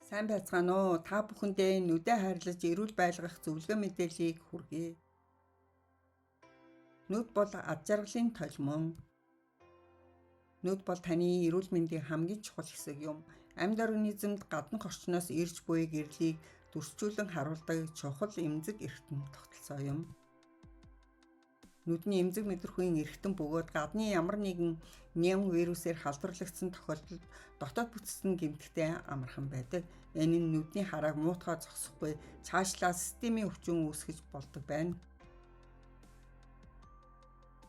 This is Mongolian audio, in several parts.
Сайн байцгаана уу? Та бүхэндээ нүдээ хайрлаж эрүүл байлгах зөвлөгөө мэдээллийг хүргэе. Нүд бол ад жаргалын толь мөн. Нүд бол таны эрүүл мэндийн хамгийн чухал хэсэг юм. Амьд организмд гаднах орчноос ирж буй гэрлийг дүрсжүүлэн харуулдаг чухал эмзэг эрхтэн тогтолцоо юм. Нүдний эмзэг мэдрэхүйн эрхтэн бөгөөд гадны ямар нэгэн ням вирусээр халдварлагдсан тохиолдолд дотоод бүтцэн гэмтэлтэй амархан байдаг. Энэ нь нүдний харааг муутгай зогсохгүй, цаашлаа системийн өвчин үүсгэж болдог байна.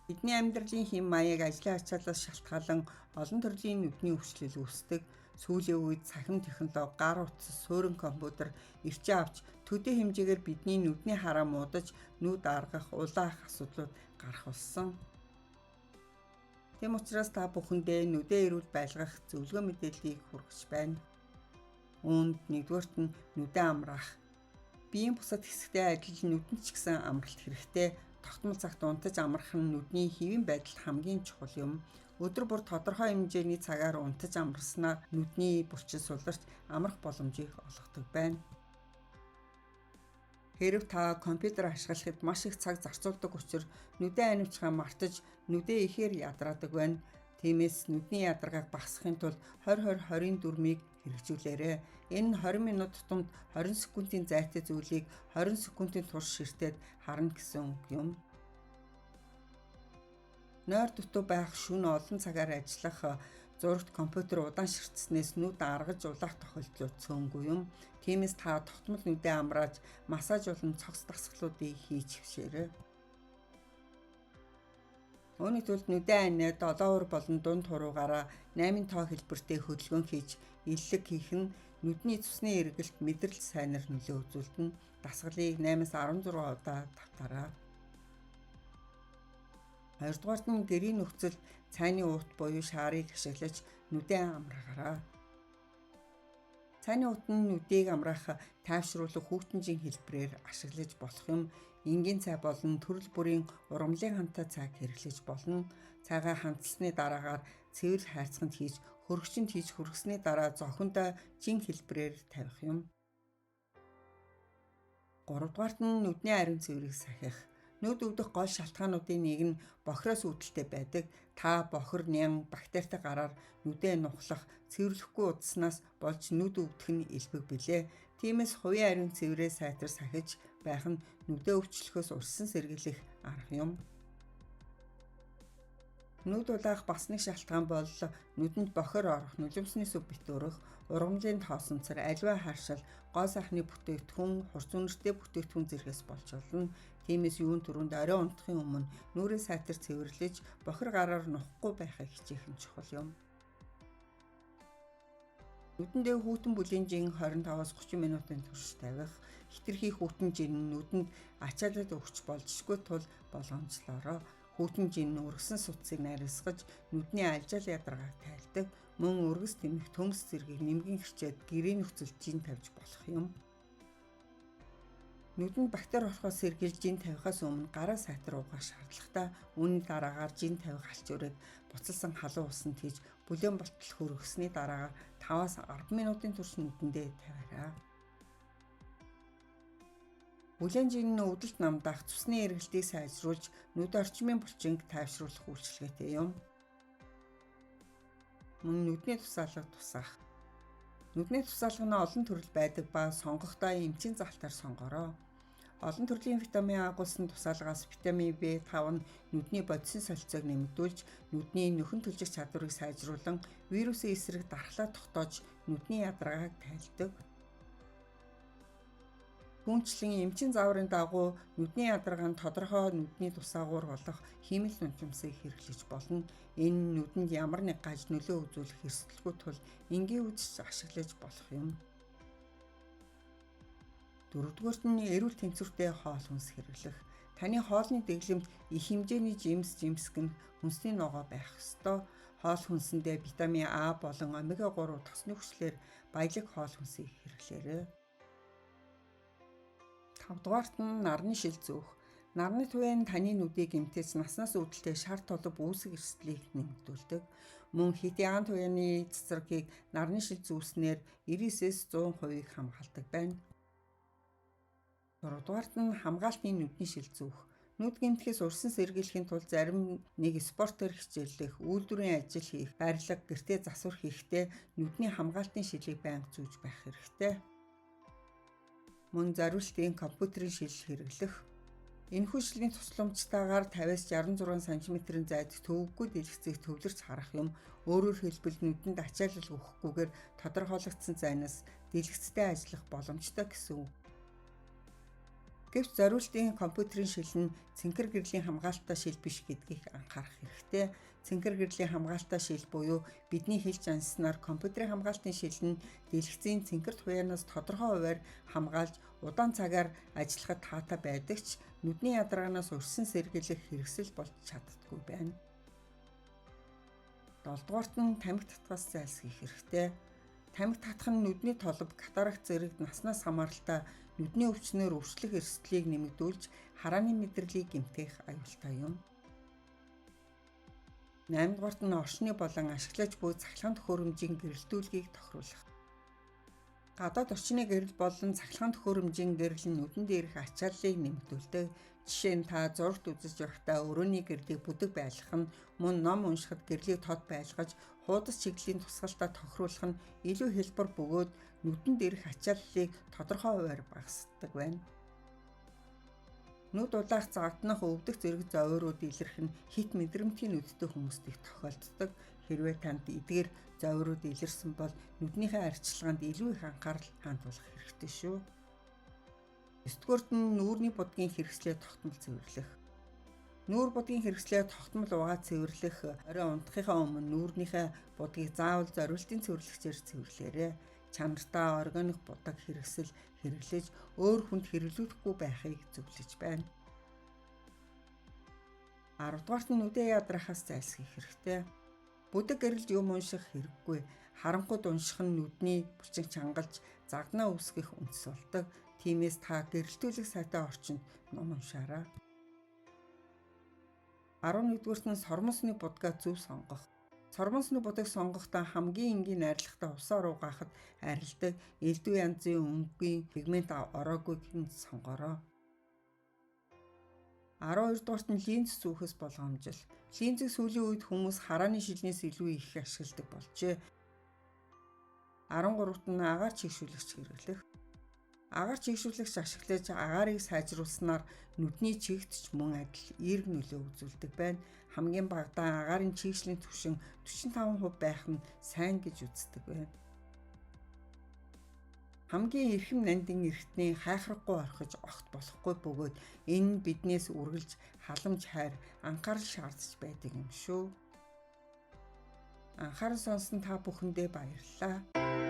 Бидний амьдралын хэм маяг, ажлын ачааллаас шалтгаалан олон төрлийн нүдний өвчлөл үүсдэг. Сүүлийн үед цахим технологи, гар утас, суурин компьютер, эрчим авч төдий хэмжээгээр бидний нүдний хараа муудаж, нүд аргах, улаах асуудлууд гарах болсон. Тийм учраас та бүхэндээ нүдээ эрүүл байлгах зөвлөгөө мэдээллийг хүргэж байна. Үүнд нэгдүгээрт нь нүдээ амраах. Биеийн бусад хэсэгтэй адил нүдэнд ч гэсэн амралт хэрэгтэй. Тогтмол цагт унтаж амрах нь нүдний хэвийн байдалд хамгийн чухал юм. Өдөр бүр тодорхой хэмжээний цагаар унтаж амарснаар нүдний булчин суларч амрах боломжийг олгодог байна. Хэрэв та компьютер ашиглахад маш их цаг зарцуулдаг учир нүдээ анивчхаа мартаж нүдээ ихээр ядраадаг байна. Тиймээс нүдний ядаргааг багасгахын тулд 20 20 20-ын дүрмийг хэрэгжүүлээрэй. Энэ нь 20 минут тутамд 20 секундын зайтай зүйлийг 20 секундын турш ширтээд харна гэсэн үг юм. Нойр дутуу байх, шөнө олон цагаар ажиллах, зурагт компьютер удаан ширтсэнээс нүд аргаж улаах тохиолдлууд цөөнгүй юм. Тиймээс та тогтмол нүдээ амрааж, массаж болон цогц дасгалуудыг хийж хөвшөөрэй. Үүний тулд нүдээ аниад 7 уур болон дунд хуруугаараа 8 тоо хэлбэртэй хөдөлгөөн хийж эллэг хийх нь нүдний цусны эргэлт мэдрэл сайнар нөлөө үзүүлнэ. Дасгалыг 8-аас 16 удаа давтаарай. Хоёрдугаарт нь гэрийн нөхцөлд цайны уут буюу шаарыг ашиглаж нүдээ амраагаарай. Цайны уут нь нүдийг амраах тайвшруулах хүүтэнжийн хэлбэрээр ашиглаж болох юм. Энгийн цай болон төрөл бүрийн ургамлын хамтаа цайг хэрэглэж болно. Цайгаа хандсаны дараагаар цэвэр хайрцагт хийж, хөргөгчинд хийж хөргөсний дараа зохиондоо жин хэлбэрээр тавих юм. Гуравдугаарт нь нүдний ариун цэврийг сахих. Нүд өвдөх гол шалтгаануудын нэг нь бохироос үүдэлтэй байдаг. Та бохир, нян, бактеритай гараар нүдээ нухлах, цэвэрлэхгүй удснаас болж нүд өвдөх нь элбэг билээ. Тиймээс хувийн ариун цэврээ сайтар сахиж байх нь нүдээ өвчлөхөөс урьдчилан сэргийлэх арга юм. Нүд улаах бас нэг шалтгаан бол нүдэнд бохир орох, нулимсны сүв битүүрэх, ургамлын тоосонцор, аливаа харшил, гоо сайхны бүтээгдэхүүн, хурц үнэртэй бүтээгдэхүүн зэргээс болж болно. Тиймээс юун түрүүнд орой унтахын өмнө нүрээ сайтар цэвэрлэж, бохир гараар нухахгүй байхыг хичээх нь чухал юм. Нүдэндээ хүйтэн бүлээн жин 25-аас 30 минутын турш тавих, хэтэрхий хүйтэн жин нь нүдэнд ачаалал өгч болзошгүй тул болгоомжлоорой. Хүйтэн жин нь өргөсөн судсыг нарийсгаж, нүдний алжаал ядаргааг тайлдаг, мөн өргөс тэмэх, төмс зэргийг нэмгэн хэрчээд гэрийн нөхцөлд жин тавьж болох юм. Нүдэнд бактери орохоос сэргийлж жин тавихаас өмнө гараа сайтар угаах шаардлагатай. Үүний дараагаар жин тавих алчуурыг буцалсан халуун усанд хийж бүлээн болтол хөргөсний дараагаар 5-аас 10 минутын турш нүдэндээ тавиарай. Бүлээн жин нь өвдөлт намдаах, цусны эргэлтийг сайжруулж, нүд орчмын булчинг тайвшруулах үйлчилгээтэй юм. Мөн нүдний тусаалга тусаах. Нүдний тусаалга нь олон төрөл байдаг ба сонгохдоо эмчийн заалтаар сонгороо. Олон төрлийн витамин агуулсан тусаалгаас витамин B5 нь нүдний бодисын солилцоог нэмэгдүүлж, нүдний нөхөн түлжих чадварыг сайжруулан вирусын эсрэг дархлаа тогтоож нүдний ядаргааг тайлдаг. Түүнчлэн эмчийн зааврын дагуу нүдний ядаргаа нь тодорхой нүдний тусаагуур болох хиймэл нулимсыг хэрэглэж болно. Энэ нь нүдэнд ямар нэг гаж нөлөө үзүүлэх эрсдэлгүй тул энгийн үзэж ашиглаж болох юм. Дөрөвдүгээрт нь эрүүл тэнцвэртэй хоол хүнс хэрэглэх. Таны хоолны дэглэмд их хэмжээний жимс, жимсгэн, хүнсний ногоо байх ёстой. Хоол хүнсэндээ витамин А болон омега 3 тосны хүчлээр баялаг хоол хүнсийг хэрэглээрэй. Тавдугаарт нь нарны шил зөөх. Нарны туяа нь таны нүдийг эмтээс наснаас үүдэлтэй шар тулав үүсэх эрсдлийг нэмэгдүүлдэг. Мөн хэт ягаан туяаны цэцэргийг нарны шил зүүснээр 99-с 100%-ийг хамгаалдаг байна. 6 дугаарт нь хамгаалтын нүдний шил зүүх. Нүд гэмтэхээс урьдчилан сэргийлэхийн тулд зарим нэг спортоор хичээллэх, үйлдвэрийн ажил хийх, барилга, гэртээ засвар хийхдээ нүдний хамгаалтын шилийг байнга зүүж байх хэрэгтэй. Мөн зориултын компьютерийн шил хэрэглэх. Энэхүү шилийн тусламжтайгаар 50-аас 66 см-ийн зайд төвөггүй дэлгэцийг төвлөрч харах юм. Өөрөөр хэлбэл нүдэнд ачаалал өгөхгүйгээр тодорхойлогдсон зайнаас дэлгэцтэй ажиллах боломжтой гэсэн үг. Гэвч зориултын компьютерийн шил нь цэнхэр гэрлийн хамгаалалттай шил биш гэдгийг анхаарах хэрэгтэй. Цэнхэр гэрлийн хамгаалалттай шил буюу бидний хэлж анснаар компьютерийн хамгаалтын шил нь дэлгэцийн цэнхэр туяанаас тодорхой хувиар хамгаалж удаан цагаар ажиллахад таатай байдаг ч нүдний ядаргаанаас урьдчилан сэргийлэх хэрэгсэл болж чаддаггүй байна. 7 дугаарт нь тамхи татахаас зайлсхийх хэрэгтэй. Тамхи татах нь нүдний толбо, катаракт зэрэг наснаас хамааралтай нүдний өвчнөөр өвчлөх эрсдлийг нэмэгдүүлж харааны мэдрэлийг гэмтэх аюултай юм. 8 дугаарт нь оршны болон ашиглаж буй цахилгаан төхөөрөмжийн гэрэлтүүлгийг тохируулах. Гадаад орчны гэрэл болон цахилгаан төхөөрөмжийн гэрэл нь нүдэн дээрх ачааллыг нэмэгдүүлдэг. Жишээ нь та зурагт үзэж байхдаа өрөөний гэрлийг бүдэг байлгах нь, мөн ном уншихад гэрлийг тод байлгаж, хуудас чиглэлийн тусгалтаа тохируулах нь илүү хялбар бөгөөд нүдэн дээрх ачааллыг тодорхой хувиар багасгадаг байна. Нүд улаах, загданах, өвдөх зэрэг зовиурууд илэрх нь хэт мэдрэмтгий нүдтэй хүмүүст их тохиолддог. Хэрвээ танд эдгээр зовиурууд илэрсэн бол нүднийхээ арчилгаанд илүү их анхаарал хандуулах хэрэгтэй шүү. 9 дугаарт нь нүүрний будгийн хэрэгслээ тогтмол цэвэрлэх. Нүүр будгийн хэрэгслээ тогтмол угаад цэвэрлэх, орой унтахынхаа өмнө нүүрнийхээ будгийг заавал зориултын цэвэрлэгчээр цэвэрлээрэй. Чанартай органик будаг хэрэгсэл хэрэглэж өөр хүнд хэрэглүүлэхгүй байхыг зөвлөж байна. 10 дугаарт нь нүдээ ядрахаас зайлсхийх хэрэгтэй. Бүдэг гэрэлд юм унших хэрэггүй. Харанхуйд унших нь нүдний булчин чангалж загнаа үүсгэх үндэс болдог. Тиймээс та гэрэлтүүлэх сайтай орчинд ном уншаарай. 11-р нь сормосны будгаа зөв сонгох. Сормосны будаг сонгохдоо хамгийн энгийн найрлагатай усаар угаахад арилдаг, элдв янзын өнгөний пигмент ороогүйг нь сонгороо. 12 дугаарт нь линз зүүхээс болгоомжил. Линзийг сүүлийн үед хүмүүс харааны шилнээс илүү их ашигладаг болжээ. 13-т нь агаар чийгшүүлэгч хэрэглэх. Агаар чийгшүүлэгч ашиглаж агаарыг сайжруулснаар нүдний чигт ч мөн адил эерэг нөлөө үзүүлдэг байна. Хамгийн багадаа агаарын чийгшлийн түвшин 45% байх нь сайн гэж үздэг байна. Хамгийн эрхэм нандин эрхтний хайхраггүй орхиж огт болохгүй бөгөөд энэ нь биднээс үргэлж халамж хайр, анхаарал шаардж байдаг юм шүү. Анхаарал сонссон та бүхэндээ баярлалаа.